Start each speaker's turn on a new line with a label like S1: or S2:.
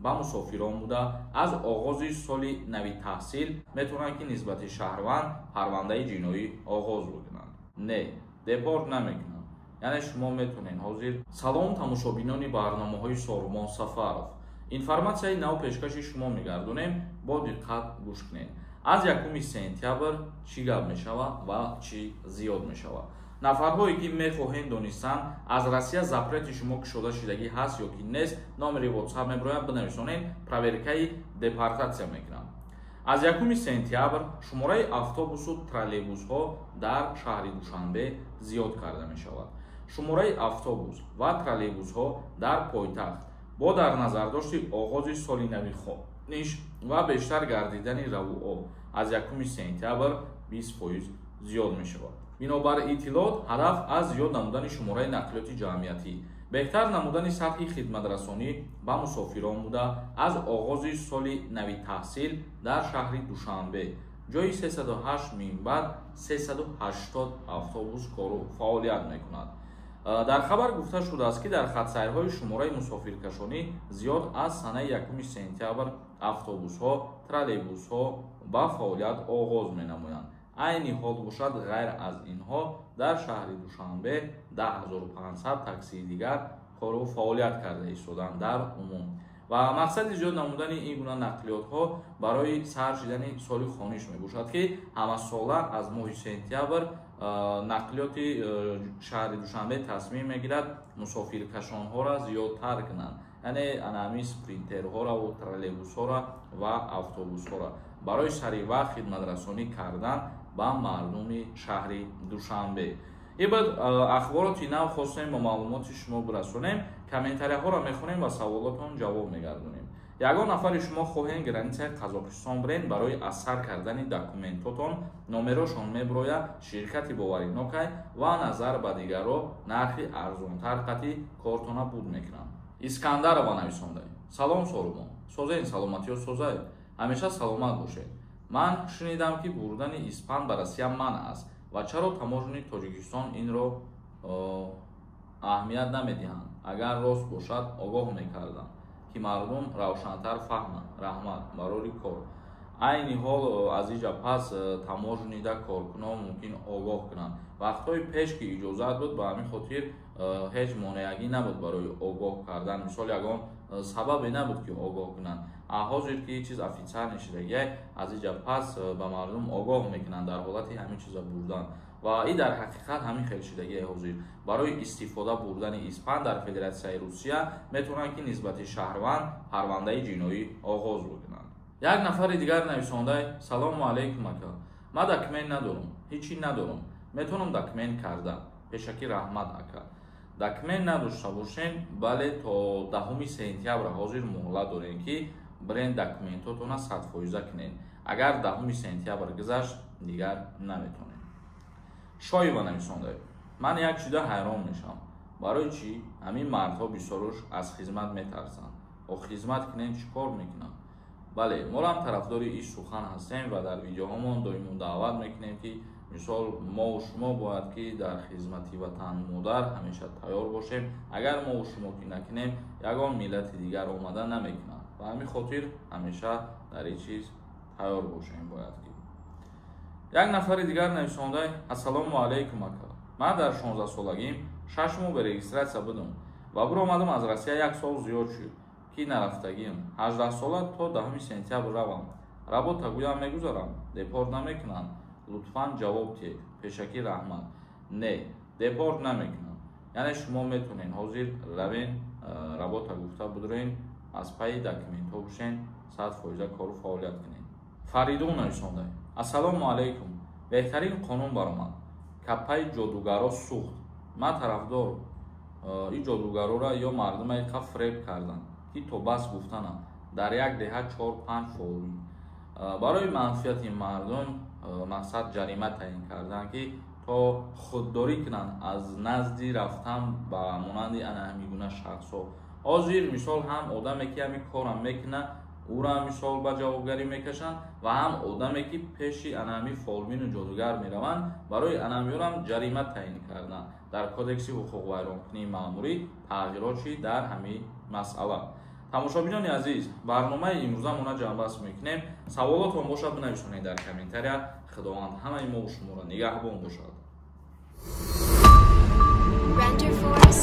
S1: ба мусофирон буда, аз оғози соли нави таҳсил метавонанд, ки нисбати шаҳрванд парвандаи ҷиноӣ оғоз бикунанд. Не, депорт намекунанд, яъне шумо метавонед ҳозир. Салом, тамошобинони барномаҳои Сорумон Сафаров, информатсияи нав пешкаши шумо мегардонем, бо диққат гӯш кунед. Аз 1 сентябр чӣ гап мешавад ва чӣ зиёд мешавад? Нафарҳое ки мехоҳем донистан, аз Россия запрети шумо кушода шудагӣ ҳаст ё ки нест, номери WhatsApp мебирояд, бинависонед, проверкаи депортатсия мекунам. Аз 1 сентябр шумораи автобусу троллейбусҳо дар шаҳри Душанбе зиёд карда мешавад. Шумораи автобус ва троллейбусҳо дар пойтахт бо дар назардошти оғози соли нави хониш ва бештар гардидани равуоб аз 1 сентябр 20% зиёд мешавад. Бинобар иттилоот, ҳадаф аз зиёд намудани шумораи нақлиёти ҷамъиятӣ, беҳтар намудани сатҳи хидматрасонӣ ба мусофирон буда, аз оғози соли нави таҳсил дар шаҳри Душанбе ҷои 308 минбаъд 380 автобус кору фаъолият мекунад. Дар хабар гуфта шудааст, ки дар хатсайрҳои шумораи мусофиркашонӣ зиёд аз санаи 1 сентябр автобусҳо, троллейбусҳо ба фаъолият оғоз менамоянд. Айни ҳол бошад, ғайр аз инҳо дар шаҳри Душанбе 10 500 таксии дигар кору фаъолият карда истоданд дар умум. Ва мақсади зиёд намудани ин гуна нақлиётҳо барои сар шидани соли хониш мебошад, ки ҳамасола аз моҳи сентябр нақлиёти шаҳри Душанбе тасмим мегирад мусофиркашонҳоро зиёдтар кунанд, яъне ана ҳамин спринтерҳораву троллейбусҳоро ва автобусҳоро барои саривақт хидматрасонӣ кардан ба мардуми шаҳри Душанбе. Ибад ахбороти нав хостем бо маълумоти шумо бирасонем. Комментарияҳоро мехонем ва саволотон ҷавоб мегардонем. Ягон нафари шумо хоҳем границаи Қазоқистон бирен, барои аз сар кардани документотон номерошон мебирояд. Ширкати боваринокай ва назар ба дигарро нархи арзонтар қати кортона буд мекунанд. Искандарова нависондай: «Салом, Сорумон, созен, саломатиё созай, ҳамеша саломат бошед. Ман шунидам, ки бурдани испан ба Россия манъ аст ва чаро таможни Тоҷикистон инро аҳамият намедиҳанд? Агар рост бошад, огоҳ мекардам, ки мардум равшантар фаҳманд. Раҳмат, барори кор». Айни ҳол аз иҷа пас таможнида коркунон мумкин огоҳ кунанд. Вақтҳои пеш ки иҷозат буд, ба ҳамин хотир ҳеҷ монеагӣ набуд барои огоҳ кардан, мисол, ягон сабабе набуд, ки огоҳ кунанд. А ҳозир ки чиз официально шидагиай, аз иҷа пас ба мардум огоҳ мекунанд дар ҳолати ҳамин чиза бурдан. Ва и дар ҳақиқат ҳамин хел шидагиай. Ҳозир барои истифода бурдани испан дар Федератсияи Русия метавонанд, ки нисбати шаҳрванд парвандаи ҷиноӣ оғоз бикунанд. Як нафари дигар нависондай: «Салому алайкум, ака, ман документ надорам, ҳечи надорам, метавонам документ карда? Пешакӣ раҳмат, ака». Документ надошта бошем, бале, то 10 сентябр ҳозир муҳлат дорем, ки бирен документотона 100% кунед. Агар 10 сентябр гузашт, дигар наметонем. Шоева нависонда: «Ман як чиза ҳайрон мешавам, барои чӣ ҳамин мардҳо бисёруш аз хизмат метарсанд? О, хизмат кунем, чӣ кор мекунам?» Бале, моро ҳам тарафдори ин сухан ҳастем ва дар видеоҳомон доимо даъват мекунем, ки мисол мову шумо бояд ки дар хизмати ватан модар ҳамеша тайёр бошем. Агар мову шумо ки накунем, ягон миллати дигар омада намекунад. Ба ҳамин хотир ҳамеша дар ин чиз тайёр бошем бояд ки. Як нафари дигар нависонда: «Ассалому алайкум, ака, ман дар 16-солагим 6 моҳ ба регистратсия будам ва биромадам аз Россия. Як сол зиёд шуд, ки нарафтагиам. 18сола то 10 сентябр равам, работа гӯям, мегузарам, депорт намекунанд? Лутфан ҷавоб диҳед, пешакӣ раҳмат». Не, депорт намекунанд, яъне шумо метавонед ҳозир равен, работа гуфта будурен, аз пайи документҳо бошен, 100% кору фаъолият кунед. Фаридун нависонда: «Ассалому алайкум, беҳтарин қонун баромад, каппаи ҷодугаро сӯхт. Ман тарафдор. Ин ҷодугароро ё мардума иқа фиреб карданд, ки то бас гуфтанам. Дар як деҳа чор панҷ фолбин. Барои манфиати мардум мақсад ҷарима таъин карданд, ки то худдорӣ кунанд аз назди рафтан ба монанди ана ҳамин гуна шахсҳо. Ҳозир мисол ҳам одаме, ки ҳамин корам мекунад, ӯра мисол ба ҷавобгарӣ мекашанд ва ҳам одаме, ки пеши анами фолбину ҷодугар мераванд, барои анамиёрам ҷарима таъин карданд. Дар Кодекси ҳуқуқвайронкунии маъмурӣ тағйирот шид дар ҳамин масъала. Тамошобинони азиз, барномаи имрӯзамона ҷамъбаст мекунем. Саволотон бошад, бинависонед дар комментария. Худованд ҳамаи мову шуморо нигаҳбон бошад.
S2: Render Force.